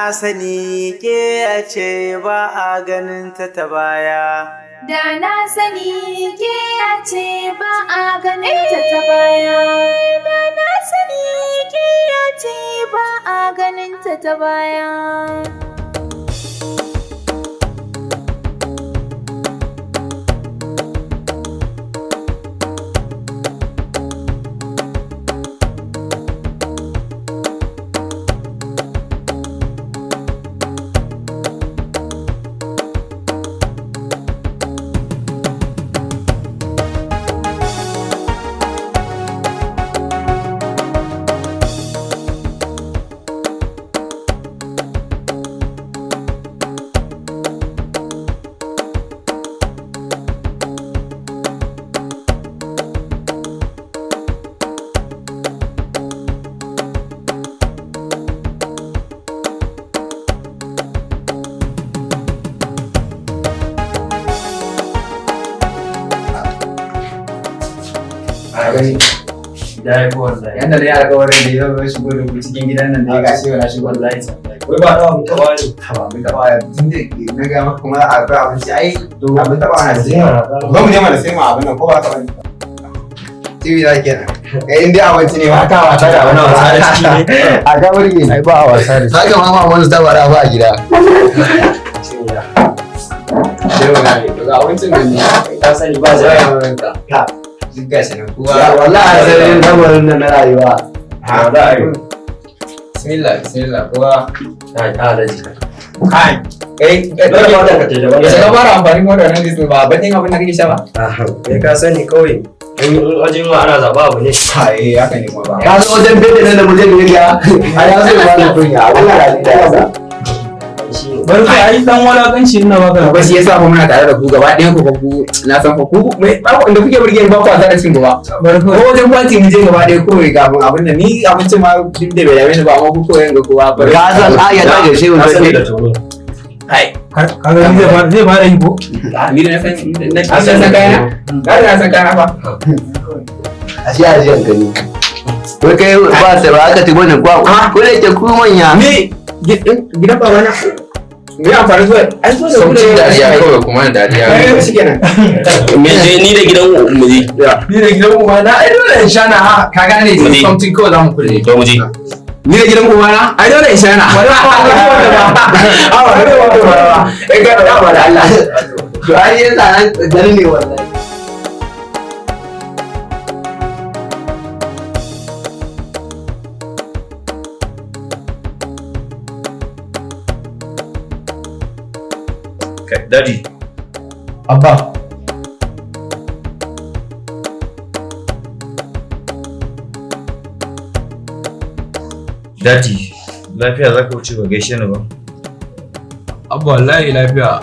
na sani ke ce ba a ganin ta ta baya. Da na sani ke ce ba a ganin ta ta baya. Da na sani ke ce ba a ganin ta ta baya. A gani. Ya yi wallahi. Yanda na yi alƙawarin da yau zan shigo da ku cikin gidan nan da ya gashi yau na shigo. Wallahi. Wai ba dawa mu taɓa ne. Haba, mun taɓa tun da na ga maka kuma akwai abinci ai abin taɓa na Zai sai. mana. Zo mu je mana sai mu abin nan ko ba ka bane. TV za kenan. Kai in dai abinci ne ba ka wasa da Wani wasa da ciki ne. A ga burge. Ai ba a wasa da Haka ma maman su ta bara ba a gida. Yau na ne. To ga abincin nan ne. Ka sani ba Zai zai. yi ka. Duk gashi nan kowa. Wallahi asalin lamarin nan na rayuwa. Ha, Za a yi. Bismillah, bismillah kowa. Ai, alaji. Kai. Kai, Dole ma da ka ce da Yaushe ka wannan. fara amfani kuma da wannan diesel ba bakin abin da kake sha ba? Kai ka sani kawai. In ajin ma ana zaɓa abu ne. Ai, haka ne kuma ba. Ka zo wajen bebe nan da mutum ne ya. Ai ya zai ba ni kunya. Allah ya da ya sa. Shi ne. Barka ai dan walakanci ina baka Ba shi yasa fa muna tare da ku gaba ɗayan ku fa ku na san fa ku mai ba ku inda kuke burge ni ba ku wasa da cin gaba. Barka. Ko wajen kwanci mu je gaba ɗaya kawai kafin abin nan ni abincin ma duk da bai dame ni ba amma ku koyan ga kowa. Ka san a ya ta gaishe mu Ka sani da sai. tono. Ai, Kaga ni zai fara yi ko? ni da na san na san kayana. Ka da na san kayana fa. Ashe ashe ka ne. Wai kai ba sai ba aka tibo ne kwa. Ko da ke ku manya. Ni gidan babana. Me amfani zuwa? Ai so da Sautin dariya kawai kuma da dariya. Ai shi kenan. Me je ni da gidan mu je. Ni da gidan ubana ai dole in shana ha ka gane Mu je. something kawai za mu kulle. To mu je. Ni da gidan ubana ai dole in shana. A ba dole ba ba. Eh ga da ba da Allah. To ai yasa nan danne wallahi. Kai, Daddy, Abba. Daddy, lafiya za ka wuce ba gaishe ni ba. Abba wallahi lafiya.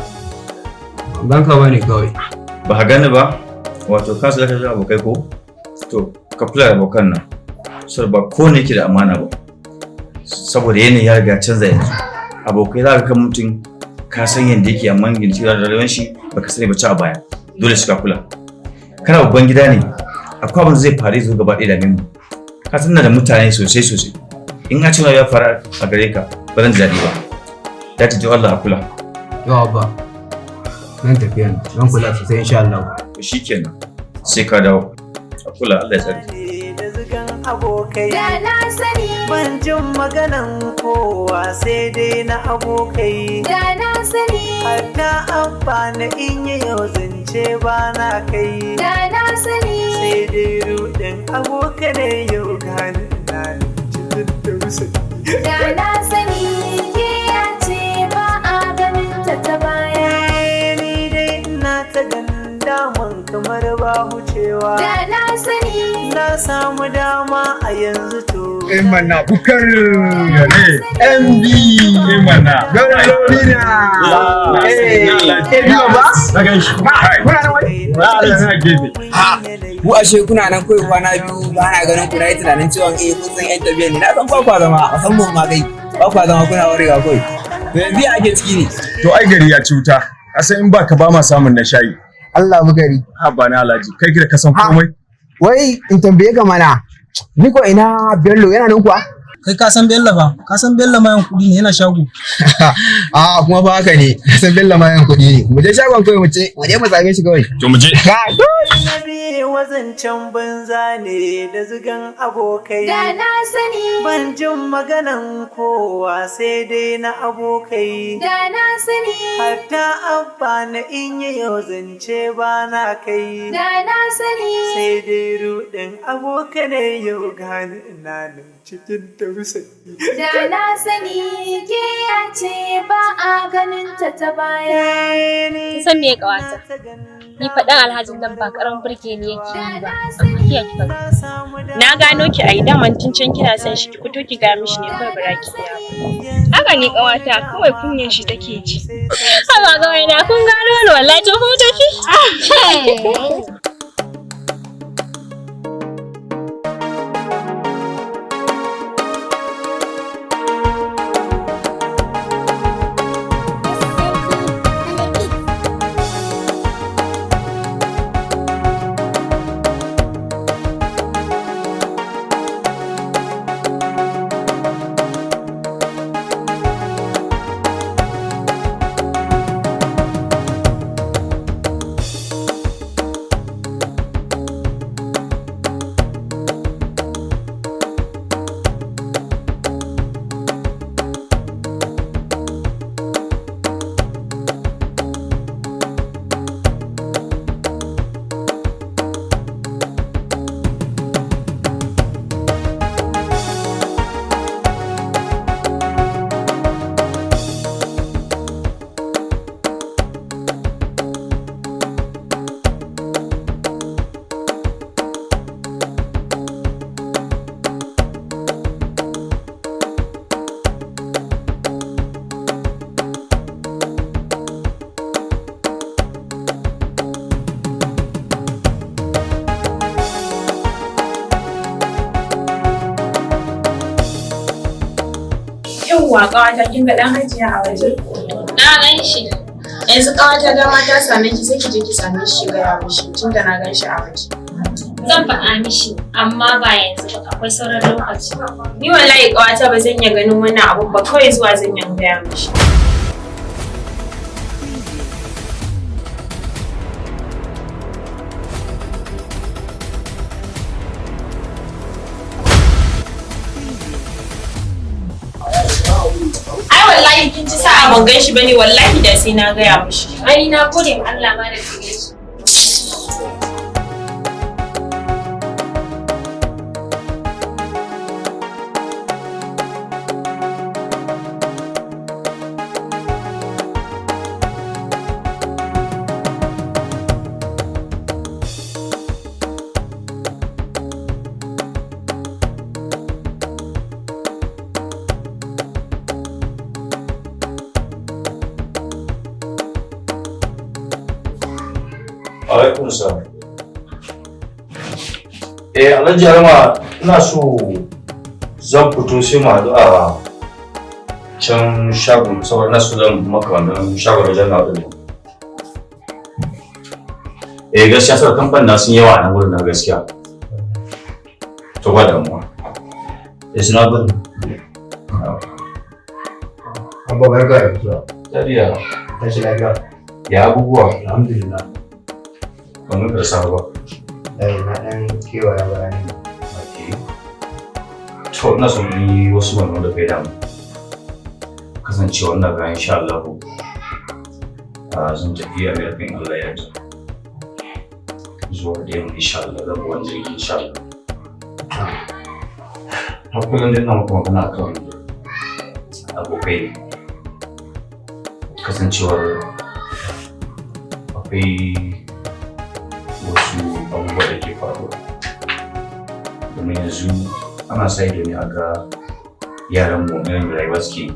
Ban ka bane kawai. Ba ka gani ba? Wato ka zaka ji abokai ko? To, ka kula da abokan nan. Saboda ba ko ne yake da amana ba. Saboda yanayi ya riga canza yanzu. Abokai za ka kan mutum ka san yadda yake amma yanzu da rayuwar shi baka sani ba ci a baya. Dole shi ka kula. Kana babban gida ne. Akwai abin da zai faru zo gaba ɗaya da mu. Ka san na da mutane sosai sosai. In a ce ya faru a gare ka ba zan ji daɗi ba. Daddy, don Allah a kula. Yau Abba. Nan tafiya ne. Zan kula sosai insha Allah. To shikenan. Sai ka dawo. A kula Allah ya tsare. Da zigan abokai. Da na sani, Ban jin maganan kowa sai dai na abokai. da na sani, Hatta abba na in yi yau zance ba na kai. da na sani. Sai dai ruɗin abokanai yau gani na cikin tausayi. Da na sani ke ce ba a ganin ta ta baya. Ni dai ina ta ganin daman kamar ba hucewa. Da na sani, Na samu dama a yanzu to. Imana bukar MB Imana Galolina. Eh, eh, ba? Na gan shi. Kuna nan wai? Ku ashe kuna nan kawai kwana biyu ba na ganin ku na yi tunanin cewa eh kun san yan tafiya ne na san ba kwa zama musamman ma kai ba kwa zama kuna warewa kawai. To yanzu ya ake ciki ne. To ai gari ya ci wuta. Asan in baka ba ma samun na shayi. Allah bukari. Ha ba na Alhaji, kai da ka san komai. Wai in tambaye ka mana. Ni ko ina Bello yana nan kuwa? Kai ka san Bello ba? Ka san Bello mayan kuɗi ne, yana shago. A kuma ba haka ne. San Bello mayan kuɗi ne. Mu je shagon kawai, mu ce mu je mu same shi kawai. To mu je. Nabi wazancen banza ne da zugan abokai. Da na sani. Ban jin maganan kowa sai dai na abokai. Da na sani. Hatta abba na in yi yau zance ba na kai. Da na sani. Sai dai ruɗin abokanai yau gani ina nan cikin tausayi. Da na sani ke ce ba a ganin ta ta baya. Kin san me kawata? Ni faɗan alhajin nan ba karan burge ni yake yi ba. Amma kiya kika ga. Na gano ki a daman tun can kina son shi, ki fito ki ga mishi ne kawai bara ki iya ba. Haka ne kawata, kawai kunyan shi take ji. Haba kawai na kun gano ni wallahi, to kuma tafi. Yawwa ƙawata, kin ga ɗan hajiya a waje? Na gan shi. Yanzu ƙawata dama ta same ki, sai ki je ki same shi ki gaya mishi tunda na gan shi a waje. Zan faɗa mishi amma ba yanzu ba, akwai sauran lokaci. Ni wallahi ƙawata ba zan iya ganin wannan abun ba, kawai zuwa zan yi in gaya mishi. Ai wallahi kin ci sa'a ban gan shi bane, wallahi da sai na gaya mishi. Ai na gode ma Allah ma da kike shi. Alaikum salam. Eh, Alhaji Harma, ina so zan fito sai mu haɗu a can shago saboda na so zan maka wannan shagon wajen na ɗin. Eh, gaskiya saboda kamfanin na sun yawa a nan wurin na gaskiya. To ba damuwa. Eh, suna gudu. Abba, barka da fitowa. Lafiya. Tashi lafiya. Ya abubuwa? Alhamdulillah. Ban ga da safe ba. Ai na ɗan kewaya bayani. To ina son yi wasu maganganu da kai damu. Kasancewa ina ga insha Allah zan tafi America in Allah ya yarda. Zuwa da yamma insha Allah zan bi wani jirgi insha Allah. Har kullum dai ina maka magana akan abokai. Kasancewar akwai wasu abubuwa da ke faruwa. Domin yanzu ana sa ido ne a ga yaran mu irin rayuwa suke yi.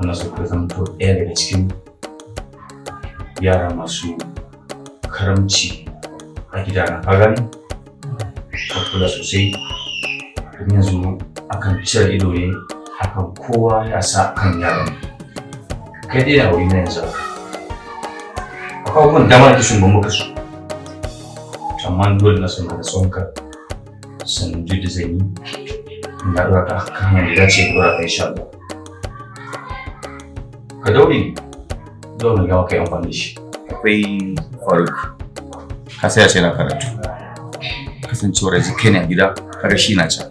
Ana so ka zamto ɗaya daga cikin yara masu karamci a gidana, ka gani? Ka kula sosai domin yanzu akan cire ido ne akan kowa ya sa kan yaran. Kai dai na wuri na yanzu haka. Akwai abubuwan dama da ke son ban maka su. Amma dole na son ka tsonka sandu da zan yi Na ɗora ka kan hanyar da dace ɗora ka insha Allah. Ka daure dole gama kai amfani da shi. Akwai Faruk. Ka sai ya ce na karatu. Kasancewar yanzu kai ne a gida, kaga shi na can.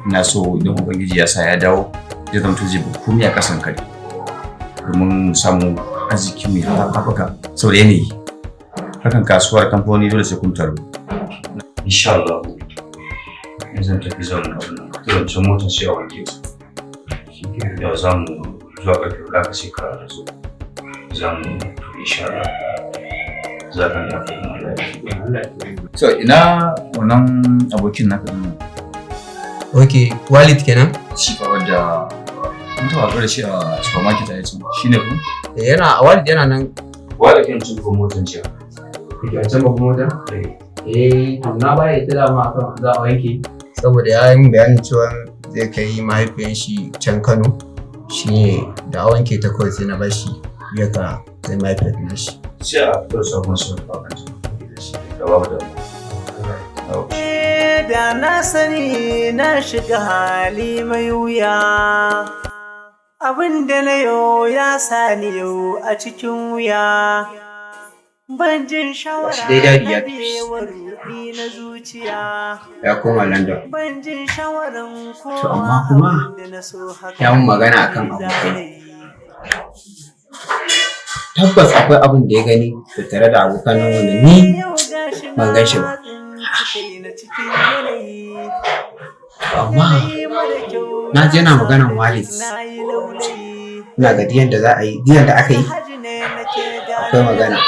Ina so idan Ubangiji ya sa ya dawo, zai zama to zai bi komai a kasan kare. Domin mu samu arziki mai haɓaka saboda yanayi. Harkan kasuwar kamfanoni dole sai kun taru. Insha Allah. In zan tafi zan abin nan. Turancin motar sai a wanke su. Yau za mu zuwa ƙarfe 4 aka sai ka zo. Za mu tafi insha Allah. Za ka ga Allah. So ina wannan abokin naka din? Ok, Walid kenan? Shi fa wanda mun taɓa haɗuwa da shi a supermarket a yanzu. Shi ne ku? Eh, yana Walid yana nan. Walid ɗin cin ko motan jiya. Kike a can babban mota? Eh, to na baya ita dama akan za a wanke. Saboda ya yi min bayanin cewa zai kai mahaifiyan shi can Kano. Shi ne da a wanke ta kawai sai na bashi ya ka kai mahaifiyar nashi. Sai a fito da sabon sun da kan da babu damuwa. Da na sani na shiga hali mai wuya. Abin da na yau ya sani yau a cikin wuya. Ban jin shawara Shi dai dadi ya na biyewa ruɗi na zuciya. Ya koma London. Ban jin shawaran To amma kuma kowa abin da na so haka ya mun magana akan abokai. Tabbas akwai abin da ya gani tattare da abokan nan wanda ni ban gan shi ba. To amma na ji yana maganan Walid. Ina ga diyan da za a yi, diyan da aka yi akwai magana.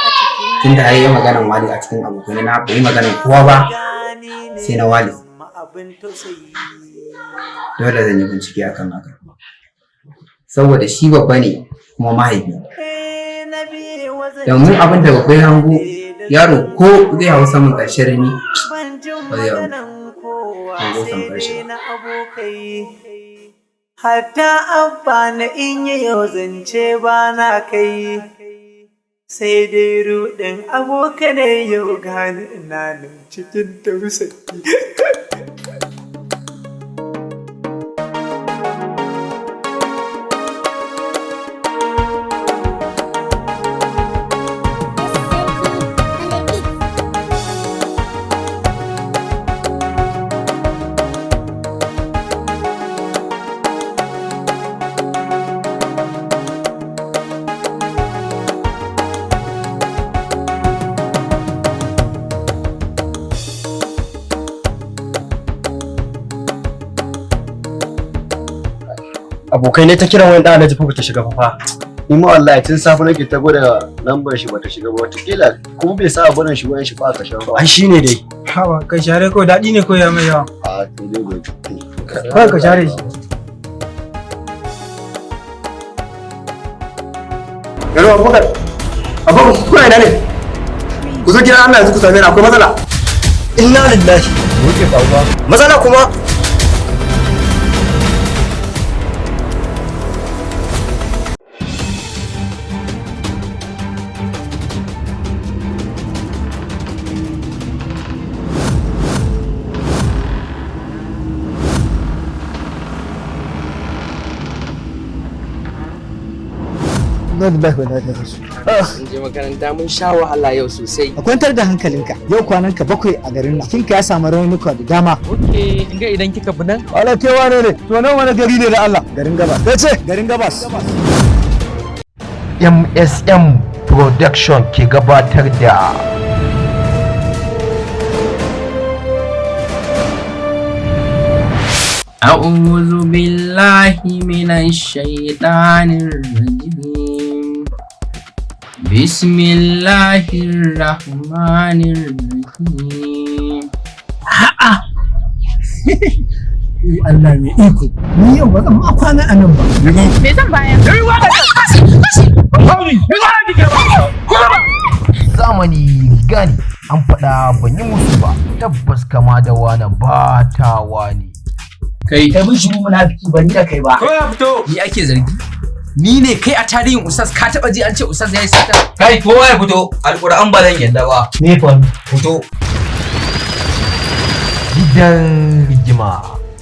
Tunda har yi maganan Walid a cikin abokanai na bai yi maganan kowa ba sai na Walid. Dole zan yi bincike akan haka. Saboda shi babba ne kuma mahaifi. Domin abin da babba ya hango yaro ko zai hau saman ƙarshen rini ba zai hau hango saman ƙarshe ba. Hatta abba na in yi yau zance ba na kai, sai dai ruɗin abokanai yau gani ina nan cikin tausayi. Abokai ne ta kiran wani ɗan alhaji fa bata shiga ba fa. Ni ma wallahi tun safe nake ta gwada lambar shi bata shiga ba wataƙila kuma bai sa barin shi wayan shi ba aka sha ba. Ai shine dai. Hawa, ka share kawai daɗi ne ko ya mai yawa. A to dai gobe. Kawai ka share shi. Yaro Abubakar, Abubakar kuna ina ne? Ku zo gidan Allah yanzu ku same ni akwai matsala. Inna lillahi. Muke faruwa. Matsala kuma. Inna lillahi wa inna ilaihi raji'un. Mun je makaranta mun sha wahala yau sosai. Ka kwantar da hankalinka. Yau kwananka 7 a garin nan. Kinka ya samu raunuka da dama. Okay, in ga idan kika bi nan? Allah ke wane ne? To nan wani gari ne da Allah? Garin Gabas. Kace garin Gabas. MSM Production ke gabatar da أعوذ بالله من الشيطان الرجيم بسم الله الرحمن الرحيم A'a. Allah mai iko. Ni yau ba zan ma kwana a nan ba. Me zan bayar? Zamani riga ne an faɗa ban yi musu ba tabbas kama da wane ba ta wane. Kai Kai mun shiru munafiki ban yi da kai ba. Ko ya fito? Ni ake zargi. Ni ne kai a tarihin Ustaz ka taba ji an ce Ustaz ya yi sata? Kai kowa ya fito, Alƙur'an ba zan yadda ba. Me fa? Fito. Gidan rigima.